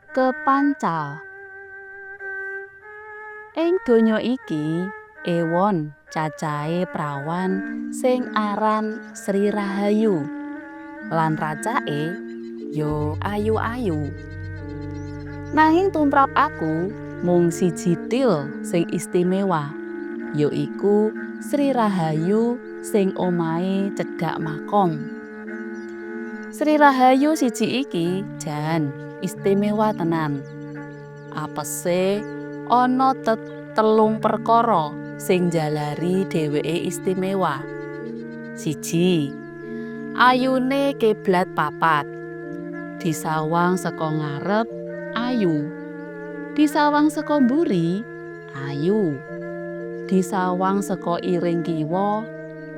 Kepancal. Ing donya iki ewon cacahe prawan sing aran Sri Rahayu lan racake ya ayu-ayu. Nanging tumrap aku mung siji til sing istimewa, yaiku Sri Rahayu sing omahe cedhak makom. Sri Rahayu siji iki jan istimewa tenan. Apese ana telung perkara sing njalari dheweke istimewa. Siji, ayune kiblat papat. Disawang saka ngarep ayu. Disawang saka mburi ayu. Disawang saka iring kiwa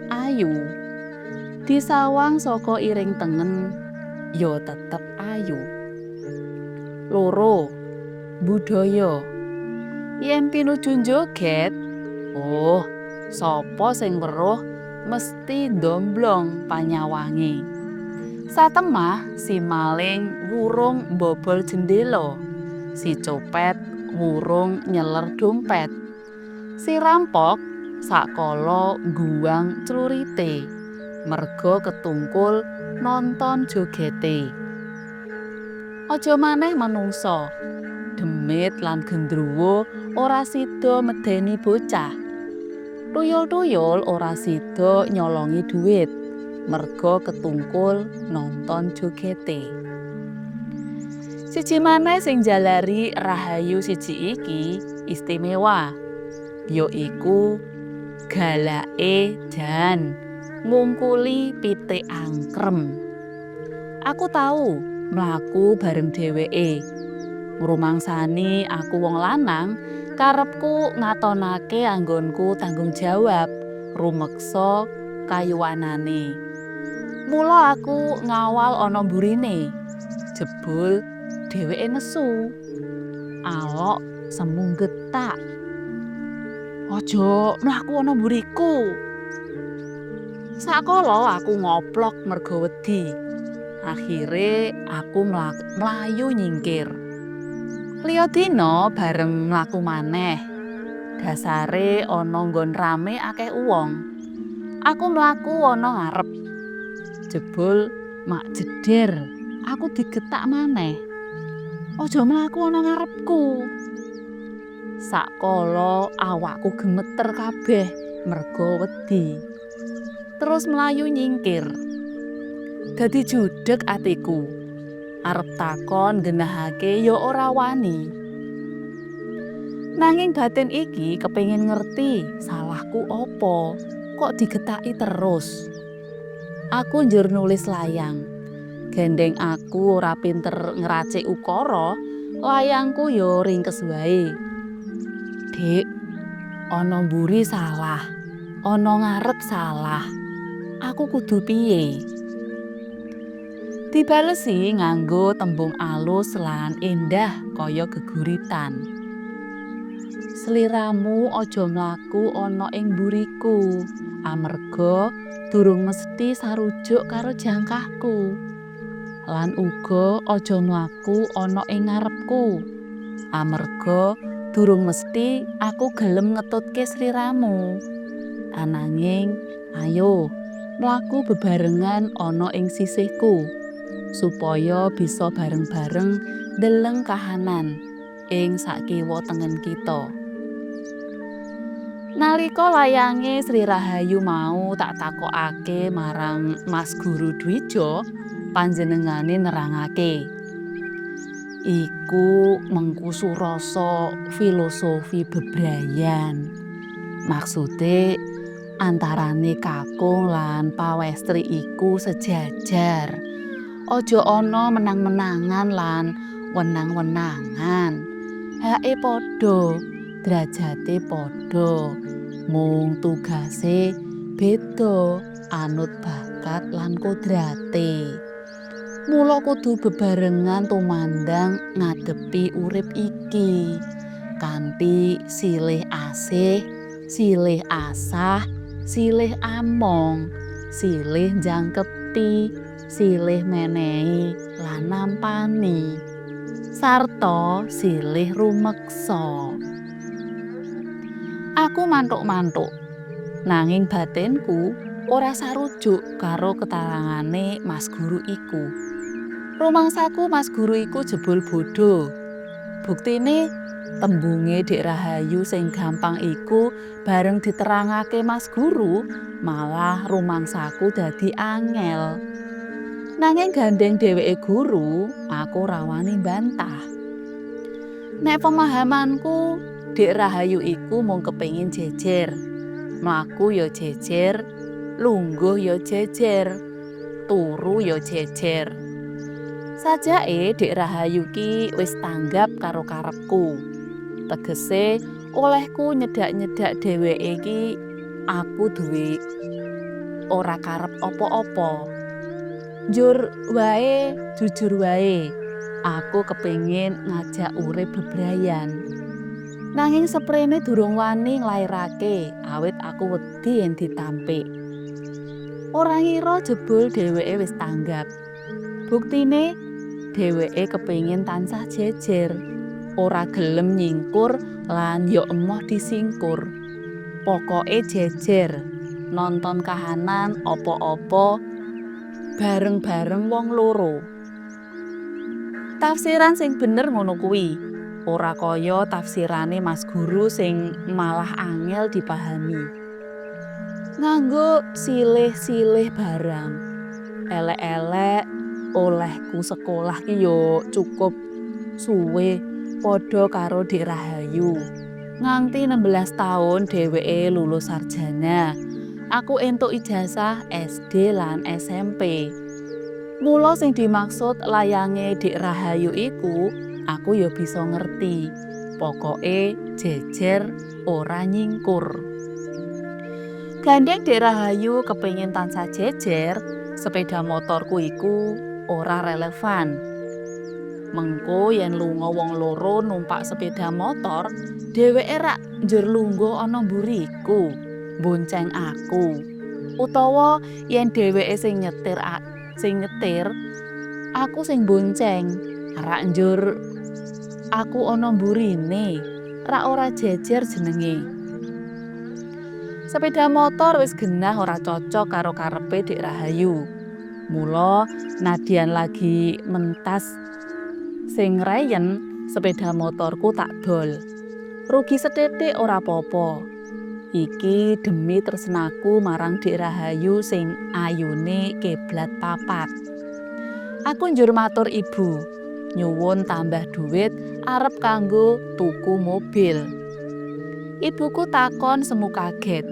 ayu. Disawang saka iring tengen ya tetep ayu. Loro, budaya. Yen pinuju njoget, oh, sapa sing weruh mesti ndomblong panyawange. Satemah si maling wurung mbobol jendela, si copet wurung nyeler dompet. Si rampok sakala ngguwang clurite merga ketungkul nonton jogete. Aja maneh manungsa, demit lan gendruwo ora sida medeni bocah. Tuyul-tuyul ora sida nyolongi dhuwit merga ketungkul nonton jogete. Siji maneh sing njalari Rahayu siji iki istimewa, yaiku galake jan ngungkuli pitik angkrem. Aku tau mlaku bareng dheweke. Ngrumangsani aku wong lanang, karepku ngatonake anggonku tanggung jawab rumeksa kayuwanane. Mula aku ngawal ana mburine. Jebul dheweke nesu. Alok semu getak. Aja mlaku ana mburiku. Sakala aku ngoplok merga wedi. Akhire aku mlayu nyingkir. Liya dina bareng mlaku maneh. Dasare ana nggon rame akeh wong. Aku mlaku ana ngarep. Jebul mak jeder, aku digetak maneh. Aja mlaku ana ngarepku. Sakala awakku gemeter kabeh merga wedi. Terus mlayu nyingkir. Dadi judeg atiku. Arep takon nggenahake ya ora wani. Nanging batin iki kepengin ngerti salahku apa, kok digetaki terus. Aku njur nulis layang. Gendeng aku ora pinter ngracik ukara, layangku ya ringkes wae. Dik, ana mburi salah, ana ngarep salah. Aku kudu piye? Dibalesi nganggo tembung alus lan endah kaya geguritan. Sliramu aja mlaku ana ing mburiku, amarga durung mesti sarujuk karo jangkahku. Lan uga aja mlaku ana ing ngarepku, amarga durung mesti aku gelem ngetutke sliramu. Ananging ayo mlaku bebarengan ana ing sisihku, supaya bisa bareng-bareng ndeleng kahanan ing sakiwa tengen kita. Nalika layange Sri Rahayu mau tak takokake marang Mas Guru Dwijo, panjenengane nerangake. Iku mengku surasa filosofi bebrayan. Maksude antarane kakung lan pawestri iku sejajar. Aja ana menang-menangan lan wenang-wenangan. Hake padha, derajate padha, mung tugase beda anut bakat lan kodrate. Mula kudu bebarengan tumandang ngadepi urip iki kanthi silih asih, silih asah, silih among, silih njangkepi, silih menehi lan nampani. Sarta silih rumeksa. Aku mantuk-mantuk. Nanging batinku ora sarujuk karo ketarangane Mas Guru iku. Rumangsaku Mas Guru iku jebul bodho. Buktine tembunge Dik Rahayu sing gampang iku bareng diterangake Mas Guru malah rumangsaku dadi angel. Nanging gandeng dheweke guru, aku ora wani mbantah. Nek pemahamanku, Dik Rahayu iku mung kepengin jejer. Mlaku ya jejer, lungguh ya jejer, turu ya jejer. Sajake Dik Rahayu ki wis tanggap karo karepku. Tegese olehku nyedak-nyedak dheweke ki aku duwe ora karep apa-apa. Njur wae jujur wae, aku kepengin ngajak urip bebrayan. Nanging seprene durung wani nglairake awit aku wedi yen ditampik. Ora ngira jebul dheweke wis tanggap. Buktine dheweke kepengin tansah jejer, ora gelem nyingkur lan ya emoh disingkur. Pokoke jejer, nonton kahanan apa-apa bareng-bareng wong loro. Tafsiran sing bener ngono kuwi, ora kaya tafsirane Mas Guru sing malah angel dipahami. Nganggo silih-silih barang. Elek-elek olehku sekolah ki yo cukup suwe padha karo Dik Rahayu. Nganti 16 tahun dheweke lulus sarjana. Aku entuk ijazah SD lan SMP. Mula sing dimaksud layange Dik Rahayu iku, aku ya bisa ngerti. Pokoke jejer ora nyingkur. Gandeng Dik Rahayu kepengin tansah jejer, sepeda motorku iku ora relevan. Mengko yen lunga wong loro numpak sepeda motor, dheweke rak njur lungguh ana mburiku, bonceng aku. Utawa yen dheweke sing nyetir, aku sing bonceng, rak njur aku ana mburine, rak ora jejer jenenge. Sepeda motor wis genah ora cocok karo karepe Dik Rahayu. Mula nadyan lagi mentas sing reyen, sepeda motorku tak dol. Rugi sethithik ora apa-apa. Iki demi tresnaku marang Dik Rahayu sing ayune keblat papat. Aku njur matur ibu, nyuwun tambah duit arep kanggo tuku mobil. Ibuku takon semu kaget.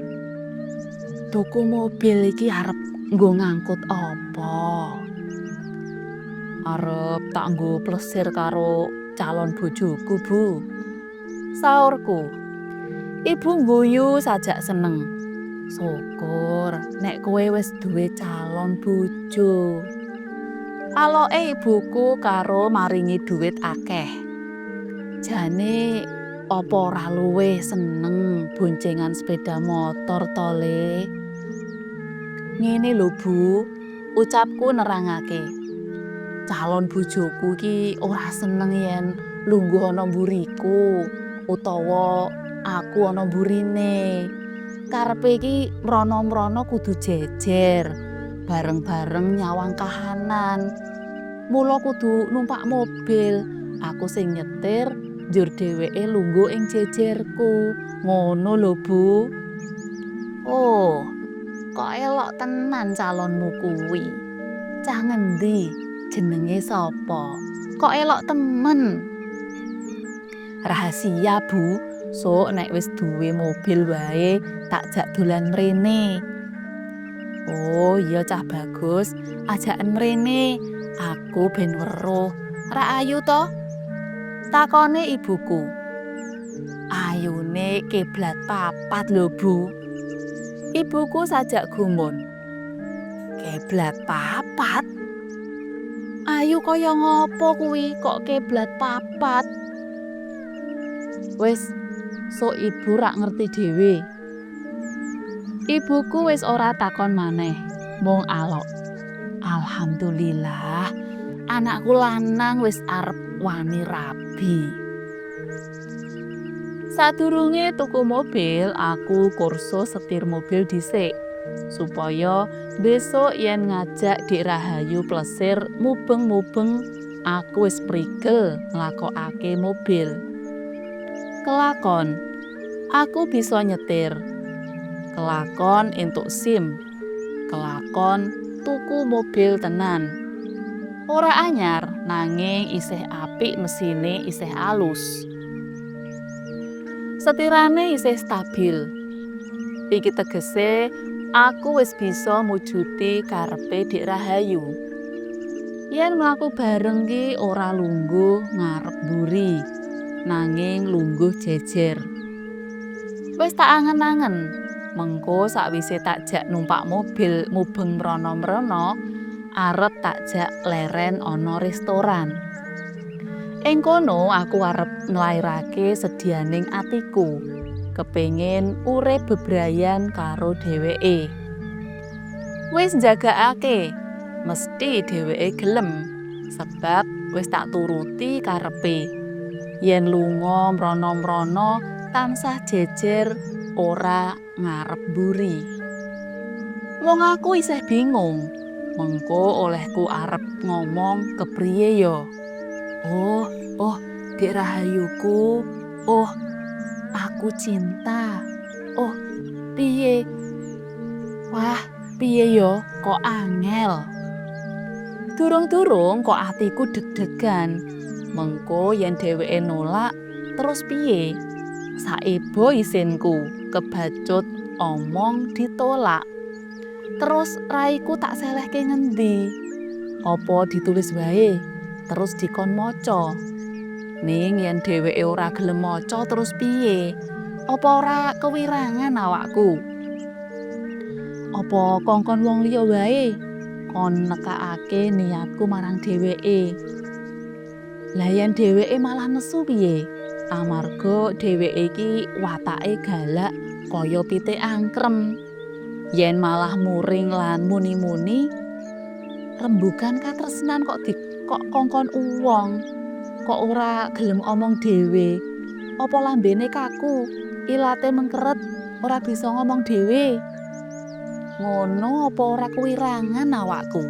Tuku mobil iki arep nggo ngangkut apa? Arep tak nggo plesir karo calon bojoku, Bu. Saurku. Ibu ngguyu sajak seneng. Syukur nek kowe wis duwe calon bojo. Aloke ibuku karo maringi dhuwit akeh. Jane apa ora luwih seneng boncengan sepeda motor to, Le? Ngene lho, Bu, ucapku nerangake. Calon bojoku ki ora seneng yen lungguh ana mburiku utawa aku ana mburine. Karepe iki mrana-mrana kudu jejer, bareng-bareng nyawang kahanan. Mula kudu numpak mobil, aku sing nyetir, njur dheweke lungguh ing jejerku. Ngono lho, Bu. Oh, kok elok tenan calonmu kuwi. Cah ngendi? Jenenge sapa? Kok elok temen? Rahasia, Bu. Sok nek wis duwe mobil wae tak jak dolan mrene. Oh iya, cah bagus, ajaken mrene. Aku ben weruh. Rak ayu to? Takone ibuku. Ayune keblat papat lho, Bu. Ibuku sajak gumun. Keblat papat? Ayu kaya ngopo kuwi kok keblat papat? Wis, sok ibu rak ngerti dhewe. Ibuku wis ora takon maneh, mung alok. Alhamdulillah, anakku lanang wis arep wani rabi. Sadurunge tuku mobil, aku kursus setir mobil dhisik supaya besok yen ngajak Dik Rahayu plesir mubeng-mubeng aku wis prigel nglakokake mobil. Kelakon, aku bisa nyetir. Kelakon entuk SIM. Kelakon tuku mobil tenan. Ora anyar, nanging isih apik mesine isih alus. Setirane isih stabil. Iki tegese aku wis bisa mujudi karepe Dik Rahayu. Yen mlaku bareng ki ora lungguh ngarep mburi, nanging lungguh jejer. Wis tak angen-angen, mengko sakwise tak jak numpak mobil mubeng mrana-mrana, arep tak jak leren ana restoran. Ing kono aku arep nglairake sedianing atiku, kepengin urip bebrayan karo dheweke. Wis njagakake, mesti dheweke gelem, sebab wis tak turuti karepe. Yen lunga mrana-mrana tansah jejer ora ngarep mburi. Wong aku isih bingung, mengko olehku arep ngomong kepriye ya? Oh, oh, Dik Rahayuku. Oh, aku cinta. Oh, piye? Wah, piye ya? Kok angel. Durung-durung kok atiku deg-degan. Mengko yen dheweke nolak, terus piye? Saebo isinku kebacut omong ditolak. Terus raiku tak selehke ngendi? Apa ditulis wae terus dikon maca? Ning yen dheweke ora gelem maca terus piye? Apa ora kewirangan awakku? Apa kongkon wong liya wae kon nekakake niatku marang dheweke? Lah yen dheweke malah nesu piye? Amarga dheweke iki watake galak kaya pitik angkrem. Yen malah muring lan muni-muni, rembugan katresnan kok kok kongkon uwong, kok ora gelem omong dhewe. Apa lambene kaku, ilate mengkeret, ora bisa ngomong dhewe? Ngono apa ora kewirangan awakku?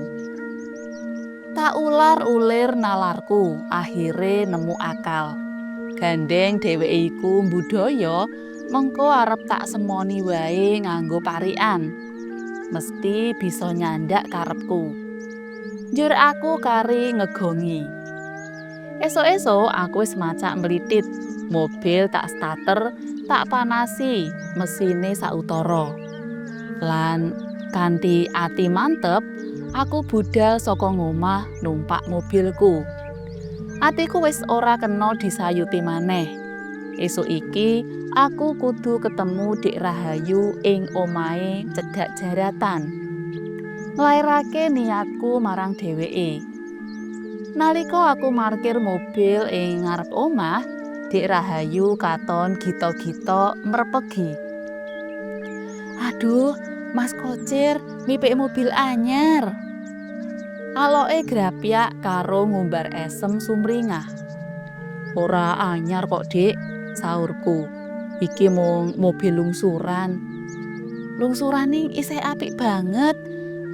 Tak ular-ulir nalarku, akhire nemu akal. Gandeng dheweke iku mbudaya, mengko arep tak semoni wae nganggo parikan. Mesti bisa nyandak karepku. Njur aku kari ngegongi. Esuk-esuk aku wis macak mlithit, mobil tak starter, tak panasi mesine sautara. Lan kanthi ati mantep, aku budal saka ngomah numpak mobilku. Atiku wis ora kena disayuti maneh. Esuk iki aku kudu ketemu Dik Rahayu ing omahe cedhak jaratan. Nglairake niatku marang dheweke. Nalika aku markir mobil ing ngarep omah, Dik Rahayu katon gita-gita mrepegi. Aduh, Mas Kocir mipik mobil anyar. Aloke grapyak karo ngumbar esem sumringah. Ora anyar kok, Dik, saurku. Iki mung mobil lungsuran. Lungsurane isih apik banget.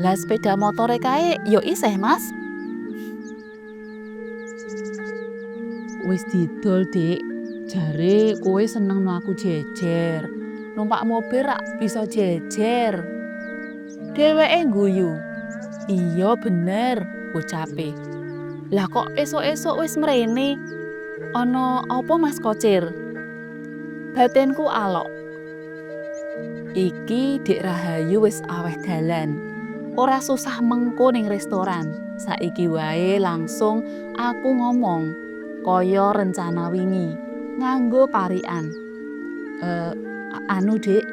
Lah sepeda motore kae ya isih, Mas. Wis didol, Dik. Jare kowe seneng mlaku jejer. Numpak mobil rak bisa jejer. Dheweke ngguyu. Iya bener, ucape. Lah kok esuk-esuk wis mrene? Ana apa Mas Kocir? Batinku alok. Iki Dik Rahayu wis aweh dalan. Ora susah mengko ning restoran. Saiki wae langsung aku ngomong kaya rencana wingi, nganggo parikan. Anu Dik,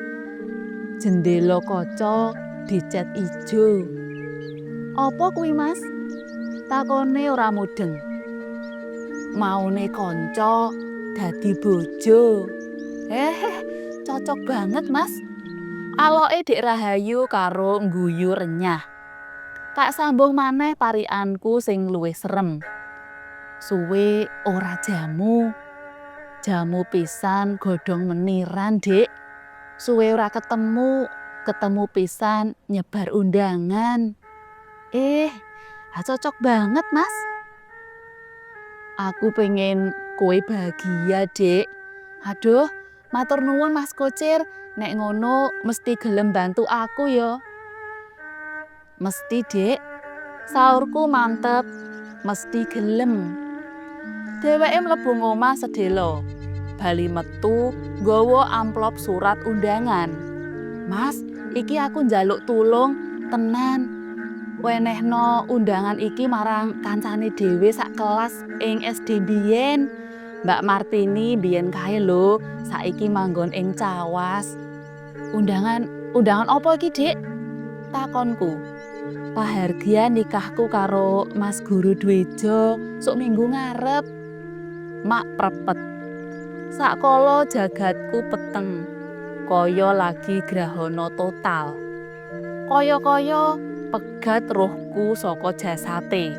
jendela kaca dicet ijo. Apa kuwi Mas? Takone ora mudeng. Maune kanca dadi bojo. Cocok banget Mas. Aloke Dik Rahayu karo ngguyu renyah. Tak sambung maneh parikanku sing luwih serem. Suwe ora jamu. Jamu pisan godhong meniran, Dik. Suwe ora ketemu, ketemu pisan nyebar undangan. Eh, cocok banget, Mas. Aku pengen kowe bahagia, Dik. Aduh, matur nuwun, Mas Kocir. Nek ngono mesti gelem bantu aku ya. Mesti, Dik. Saurku mantep, mesti gelem. Dheweke mlebu ngomah sedhela. Bali metu nggawa amplop surat undangan. Mas, iki aku njaluk tulung tenan. Wenehno undangan iki marang kancane dhewe sak kelas ing SD biyen. Mbak Martini biyen kae lho, saiki manggon ing Cawas. Undangan, undangan apa iki, Dik? Takonku. Pahargyan nikahku karo Mas Guru Dwijo sok minggu ngarep. Mak prepet. Sakala jagatku peteng, kaya lagi grahana total. Kaya-kaya pegat rohku saka jasate.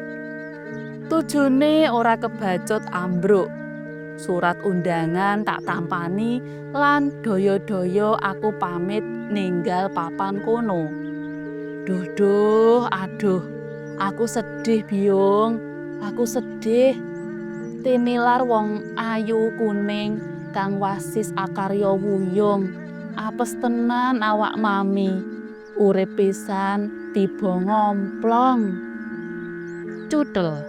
Tujune ora kebacut ambruk. Surat undangan tak tampani lan daya-daya aku pamit ninggal papan kono. Duh duh, aduh, aku sedih, Biyung. Aku sedih. Tinilar wong ayu kuning kang wasis akarya wuyung. Apes tenan awak mami. Urip pisan tiba ngomplong. Cuthel.